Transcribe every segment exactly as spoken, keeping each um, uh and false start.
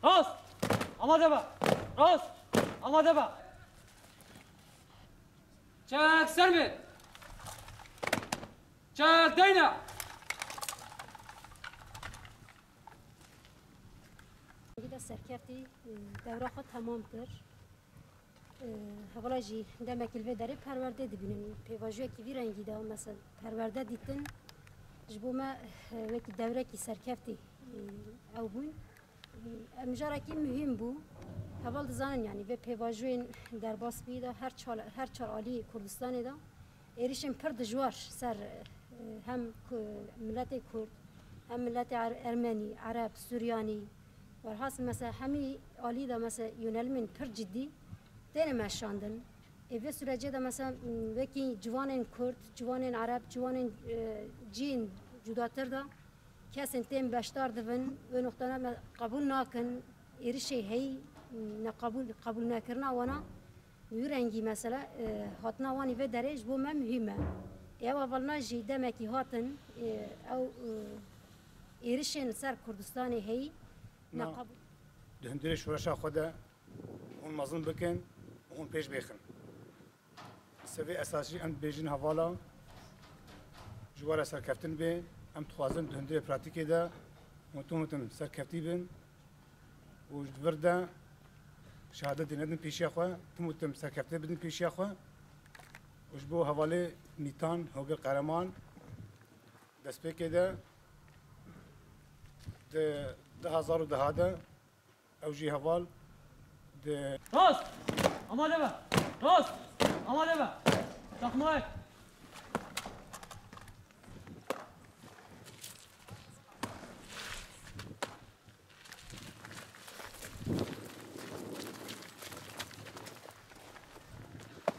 Rast! Amade be! Rast! Amade be! Çek ser be! Çek deyne! Hingî de serkeftî, e, dewra xwe temam kir. E, hevala jî demekî li vê derê perwerdê dibînin. Pêvajoyekî vî rengî de, mesela perwerde dîtin, ji bo me, e, wekî dewrekî serkeftî, e, ew bûn. E, mijarekî muhîm bû. Heval dizanin, yanî vê pêvajoyên derbas bî de her çar, her çar alî Kurdistanê de êrişên pir dijwar ser, e, hem ku-, miletê Kurd, hem miletê Er-, Ermenî, Ereb, Suryanî, werhasil mesela hemî alî de mesela yönelimên pir cidî têne meşandin. Ê vê sürecê de mesela, m, wekî ciwanên Kurd, ciwanên Ereb, ciwanên, e, cihên cudatir de kesên tên beşdar dibin, wê noqtana me qebûl nakin, êrişê heyî, neqebûl, qebûl nekirina wana, wî rengî mesela, e, hatina wan î vê derê ji bo me muhîm e. Ê ew hevalina jî demekî hatin, e, ew, e, êrişên li ser Kurdistanê heyî Na, neqebûl. Di hundirê şoreşa xwe de hûn mezin bikin û hûn pêş bêxin. Li ser vê esasî em dibêjin hevala ji we re serkeftin bê. Em dixwazin di hundirê pratîkê de hûn tim û tim serkeftî bin û ji vir de şehadetê nedin pêşiya xwe, tim û tim serkeftî bidin pêşiya xwe û ji bo hevalê Mîtan Hogir Qehreman destpêkê de di du hezar û deh de Ew jî heval di Rast! Amade be! Rast! Amade be! Çakmayek!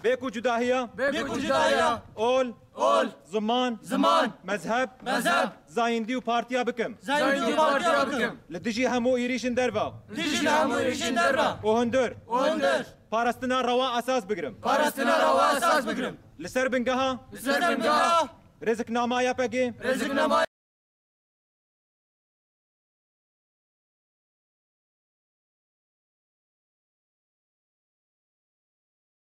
Bê ku cudahiya. Bê ku cudahiya. Ol. Ol. Ziman. Ziman. Mezheb. Mezheb. Zayîndî û partiya bikim. Zayîndî û partiya bikim. Li dijî hemû êrîşên derva. Li dijî hemû êrîşên derva. Û hundir. Û hundir. Parastina rewa esas bigirim. Parastina rewa esas bigirim. Li ser bingeha. Li ser bingeha. Rêziknama Y P G. Rêziknama